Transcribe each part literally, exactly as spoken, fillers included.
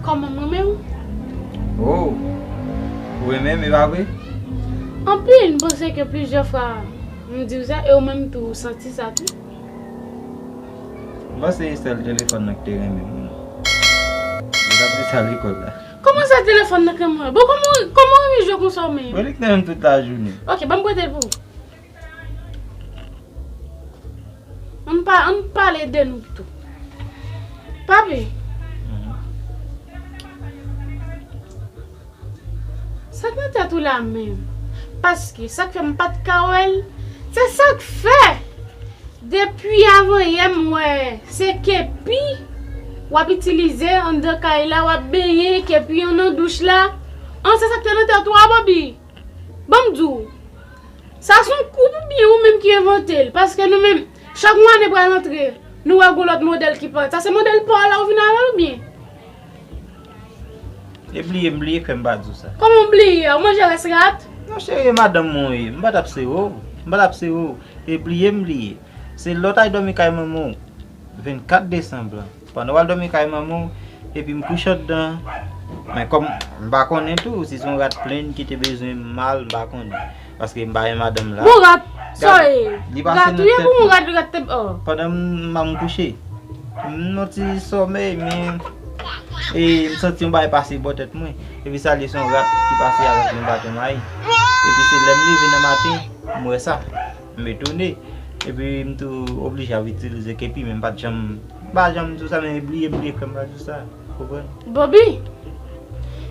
Kòman m renmen w? Oh, ou renmen m, e pa vre? Anpil, m panse ke plizyè fwa m di w sa, e ou menm tou, ou santi sa tou. M panse e sèl telefòn nan ki te renmen m. Li t ap di sa lekòl la. Kòman sa telefòn nan k renmen w? Bon, kòman, kòman w renmen jwe konsa w menm? Bon, li k renmen m tout lajounen. Ok, ban m prete l pou ou. Ann pa, ann pale de nou pito. Papi, sa k nan tèt ou la menm? Paske sa k fè m pa t ka wè l, se sa k fè depi avanyè m wè se kepi w ap itilize anndan kay la, w ap benyen kepi an nan douch la. An, se sa k te nan tèt ou a, Bobby? Ban m di w. Sa se yon kou oubyen ou menm ki envante l? Paske nou menm, chak yon ane pral antre, nou wè gon lòt modèl ki parèt. Sa se modèl pa w la ou vin avè l oubyen? E bliye m bliye k fè m pa di w sa. Kòman w bliye a? Ou manje rès rat? Non, cheri, e madanm mwen w ye. M pa t ap sere w. M pa t ap sere w. E bliye m bliye. Se lè w t al dòmi kay manman w vennkat desanm lan. Pandan w al dòmi kay manman w, epi m kouche anndan. Men kòm m pa konnen tou, si se yon rat plenn ki te bezwen m mal, m pa konnen. Paske m pa gen madanm la. Bon, rat, sa e? Rat ou ye pou yon rat, rat te, oh. Pandan m, m kouche, m nan ti sòmèy, men, e, m santi yon bagay pase bò tèt mwen. Epi sa li se yon rat ki pase avèk yon baton mayi. Epi se lè m leve nan maten, m wè sa. M etone. Epi m tou oblije ap itilize kepi, men m pa t janm, m pa janm di w sa, men bliye m bliye k fè m pa di w sa. Konprann? Bobby,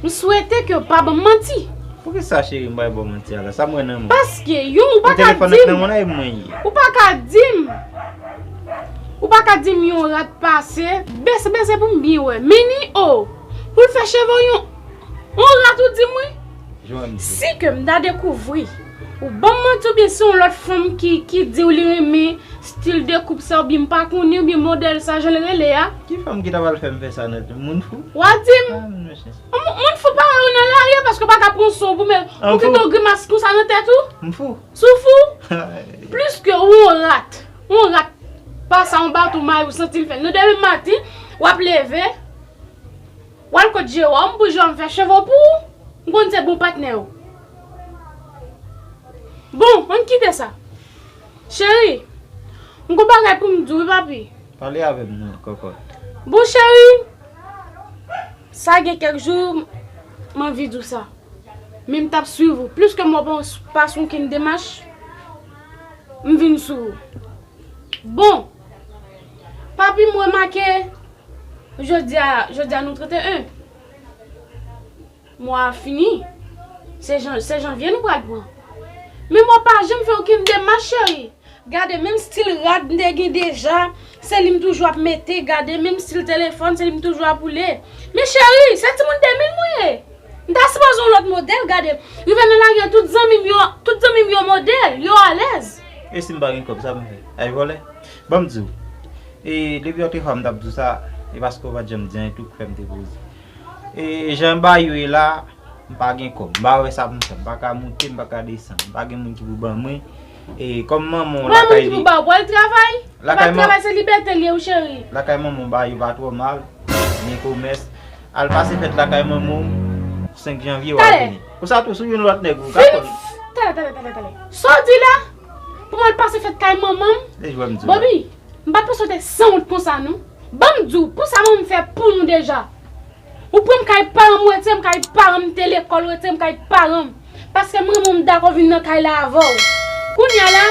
m swete ke w pa ban m manti. Poukisa, cheri, m pral ba w manti a la? Sa m wè nan men w? Paske, yon, ou pa ka di m, ou pa ka di m, ou pa ka di m yon rat pase, bese, bese pou m byen wè. Mini, oh, pou l fè cheve w yon, yon rat ou di m wi. Si ke m ta dekouvri ou ban m manti oubyen se yon lòt fanm ki, ki di w li renmen stil de koup sa oubyen m pa konnen oubyen modèl sa jan l rele a. Ki fanm ki ta pral fè m fè sa nan moun fou? W a di m. Ah, non, cheri. Moun, moun fou parèy ou nan lari a paske w pa ka pran swen w pou men ou kite yon grimas konsa nan tèt ou. M fou. Si w fou? Plis ke ou yon rat. Yon rat pase yon baton mayi ou santi l fè l. Nan demen maten, w ap leve. W al kot Jewòm pou Jewòm fè cheve w pou ou. M konn se bon patnè w. Bon, ann kite sa. Cheri, m gon bagay pou m di w wi, papi. Pale avè m non, kòkòt. Bon, cheri, sa gen kèk jou, m anvi di w sa. Men m t ap swiv ou. Plis ke m wè w pa pase okenn demach, m vin sou ou. Bon, papi, m remake, jodi a, jodi a nou trannteyen. Mwa a fini. Se jan, se janvye nou pral pran. Men mwen pa janm fè okenn demach, cheri. Gade, menm stil rad m te gen deja, se li m toujou ap mete. Gade, menm stil telefòn, se li m toujou ap woule. Men cheri, se timoun de mil mwen ye. M ta sipoze yon lòt modèl, gade. Rive nan lari a, tout zanmi m yo, tout zanmi m yo modèl, yo alèz. E si m pa gen kòb, sa pou m fè? Al vòlè? Ban m di w. E depi lòt fwa m t ap di w sa, e paske w pa t janm di anyen tou k fè m te poze. E jan bagay yo ye la, m pa gen kòb. M pa wè sa pou m fè. M pa ka moute, m pa ka desann. M pa gen moun ki pou ban mwen. E kòm manman w lakay li. Mwen moun ki pou ba w, pral travay. Lakay manman. Travay se libète l ye wi, cheri. Lakay manman w bagay yo pa twò mal. Gen komès. Al pase fèt lakay manman w. Senk janvye w a vini. Konsa tou, si w jwenn lòt nèg ou ka konn. Talè, talè, talè, talè. Sa w di la? Pou m al pase fèt kay manman m? Bobby, m pa t panse w te sanwont konsa non. Ban m di w, pou sa manman m fè pou nou deja. Ou pran m kay paran m, ou retire m kay paran m, m te lekòl, ou retire m kay paran m. Paske m renmen w, m dakò vin nan kay la avè w. Kounye a la,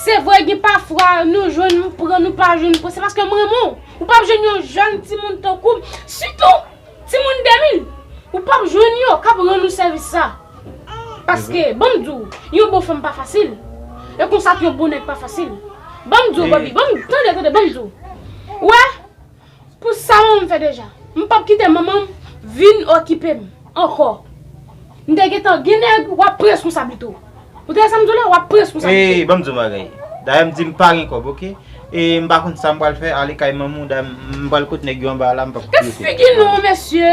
se vre gen pafwa nou jwenn, nou pran, nou pa jwenn, se paske m renmen w. Ou p ap jwenn yon jèn timoun tankou m, sitou timoun de mil. Ou p ap jwenn yo k ap rann ou sèvis sa. Paske, ban m di w, yon bon fanm pa fasil. E konsa tou yon bon nèg pa fasil. Ban m di w, Bobby, ban m, tande, tande, ban m di w. Ou wè, pou sa manman m fè deja, m p ap kite manman m vin okipe m ankò. M te gentan gen nèg, w ap pran responsabilite w. Ou tande sa m di w la? W ap pran responsabilite w. Ey, ban m di w yon bagay. Dayè m di m pa gen kòb, oke? E m pa konn sa m pral fè, ale kay manman w, dayè m pral kot nèg yo anba la, m p ap kouri kote. Gad figi nou, mesye!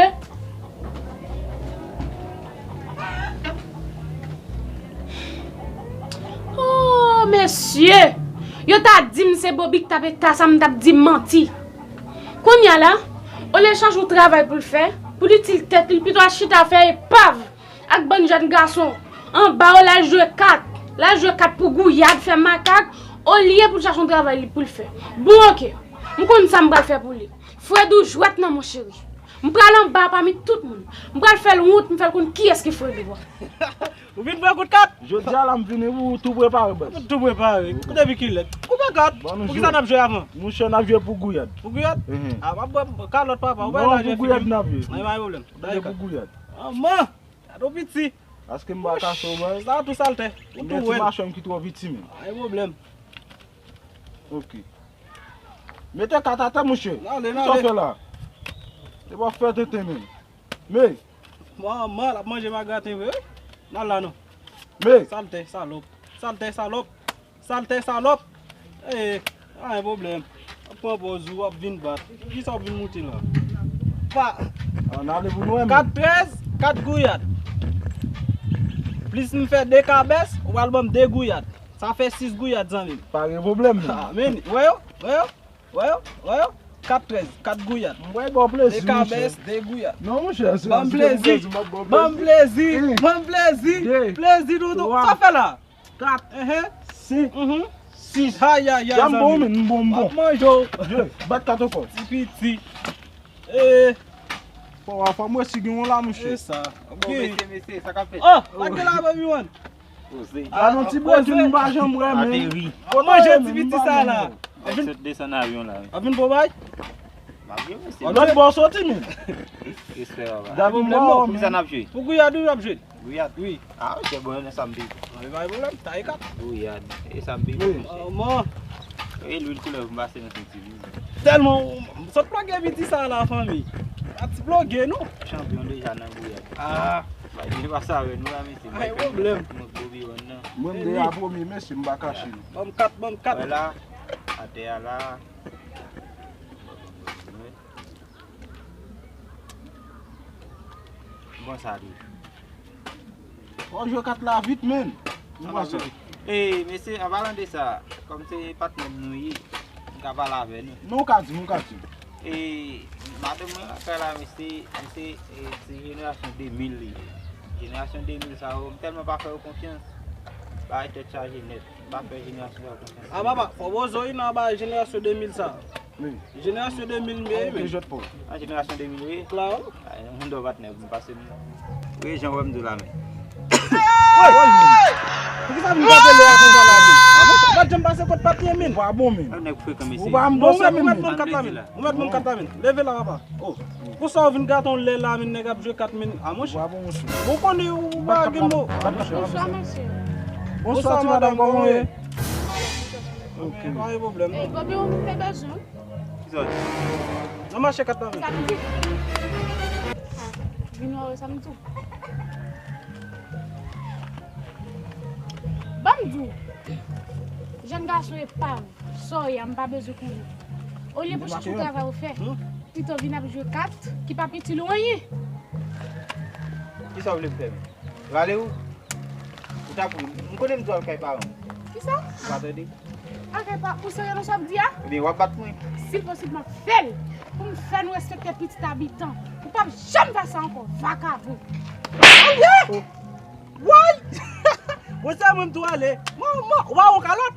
Oh, mesye! Yo ta di m se Bobby k t ap eta sa, m t ap di manti. Kounye a la, olye chache yon travay pou l fè, pou l itil tèt li, l pito al chita fè epav ak bann jèn gason anba yo, l al jwe kat, l al jwe kat pou gouyad, fè makak, olye pou l chache yon travay li pou l fè. Bon, oke, m konn sa m pral fè pou li. Fredou jwèt nan mon cheri. M pral anba pami tout moun. M pral fè l wont, m fè l konn kiyès ki Fredou a. Ou vin pran kout kat? Jodi a la m vini pou tou prepare, baz. Tou prepare. Depi kilè? Koupe kat. Poukisa n ap jwe avan? Monchè, n ap jwe pou gouyad. Pou gouyad? Mhm. A, m ap bwè kalòt, papa. Ou pa nan pou gouyad n ap jwe. Ay, pa gen pwoblèm. Pou gouyad. Manman, gade w piti. Paske m pa kache w, baz. Sa tou salte. Ou tou wè. Ti machann ki twò piti, men. Pa gen pwoblèm. Ok. Mete kat atè, monchè. N ale, n ale. Sa w fè la? E pa fè tenten, men. Men. Manman, l ap manje ma graten vre, wi. N al la non. Men. Salte, salòp. Salte, salòp. Salte, salòp. E, pa gen pwoblèm. W ap pran pòz ou, w ap vin bat. Kisa w ap vin moute la? Pa. Ann ale pou nou, men. Kat trèz, kat gouyad. Plis m fè de kabès, ou pral ban m de gouyad. Sa fè sis gouyad, zanmi m. Pa gen pwoblèm, men. A, men, wè yo, wè yo. Wè yo, wè yo. Kat trèz, kat gouyad. M pral ba w plezi, monchè. De kabès, de gouyad. Non, monchè, se, ban m plezi. Ban m plezi. Ban m plezi. Plezi doudou. Sa w fè la? Kat. Enhen. Senk. Mhm. Sis. Ayayay, zanmi. M bon, m bon, m bon. Ap manje w. Bat kat ankò. Ti piti. E. Fò, fò m wè si gen yon la, monchè. E sa. Ok. Bon, mesye, mesye, sa k ap fèt? Oh, sa k gen la, baby one? Poze. A non, ti bredin m pa janm wè, men. Ateri. Kote manje ti piti sa la? Ap vin desann avyon la, wi. Ap vin pou bay? M ap vin, mesye. Lòt bò soti, men. Respè, papa. Gade mwen, men. Poukisa n ap jwe? Pou gouyad wi n ap jwe. Gouyad? Wi. A, ok, bon, nan sa m pi. Ann, pa gen pwoblèm, ta e kat. Gouyad. E sa m pi bon, mesye. Manman. E lwil koulèv m pase nan senti li. Tèlman, sòt ploge piti sa la, fanmi. A ti ploge, non? Chanpyon deja nan gouyad. A. Bay byen pase avè nou la, mesye. Pa gen pwoblèm. Mwen deja premye, mesye, m pa kache nou. Ban m kat, ban m kat. Wè la, atè a la. Bon, sa tou. Fò w jwe kat la vit, men. Ou pa sa. E, mesye, an palan de sa, kòm se patnè m nou ye, m ka pale avè nou. Non, ou ka di m, ou ka di m. E, madanm mwen lakay la, mesye, misye, e, se jenerasyon de mil li ye. Jenerasyon de mil sa yo, m tèlman pa fè yo konfyans, bagay tèt chaje nèt. M pa fè jenerasyon sa yo konfyans. A, papa, fò w poze w nan bagay jenerasyon de mil sa. Wi. Jenerasyon de mil m ye, men. Jwèt pou. A, jenerasyon de mil, wi. Klaro. A, yon do patnè pou m pase m. Wi, jan wè m di w la, men. Woy! Poukisa vin frape lè a konsa la, men? A, monchè, ou pa t janm pase kot patnè, men. Ou pa bon, men. Nèg frekan, mesye. Ou pa bon, ou mèt ban m kat la, men. Ou mèt ban m kat la, men. Leve la, papa. Oh. Pou sa ou vin gate yon lè la, men, nèg ap jwe kat, men. A, monchè. Ou pa bon, monchè. Bon, konnen ou pa gen mo. Bonswa, mesye. Bonswa, ti madanm, kòman w ye? Ok. Pa gen pwoblèm. Ey, Gobi, ou te bezwen? Kisa w di? Nan mache kat la, men. Samdi. A, vin wè w samdi. Ban m di w, jèn gason epav, sa w ye a, m pa bezwen konnen. Olye pou chache yon travay ou fè, pito vin ap jwe kat, ki p ap itil ou anyen. Kisa w vle m fè, men? Rale ou? Ou t ap ri. M konnen m di w al kay paran w. Kisa? Ou pa tande? Al kay pa, ou serye nan sa w ap di a? Ebyen, w ap bat mwen. Si l posib, m ap fè l. Pou m fè nou respekte pitit abitan. Ou p ap janm fè sa ankò, vakabon. Woy! Woy! Bon, se mwen m tou ale. Manman, ou pa wè yon kalòt?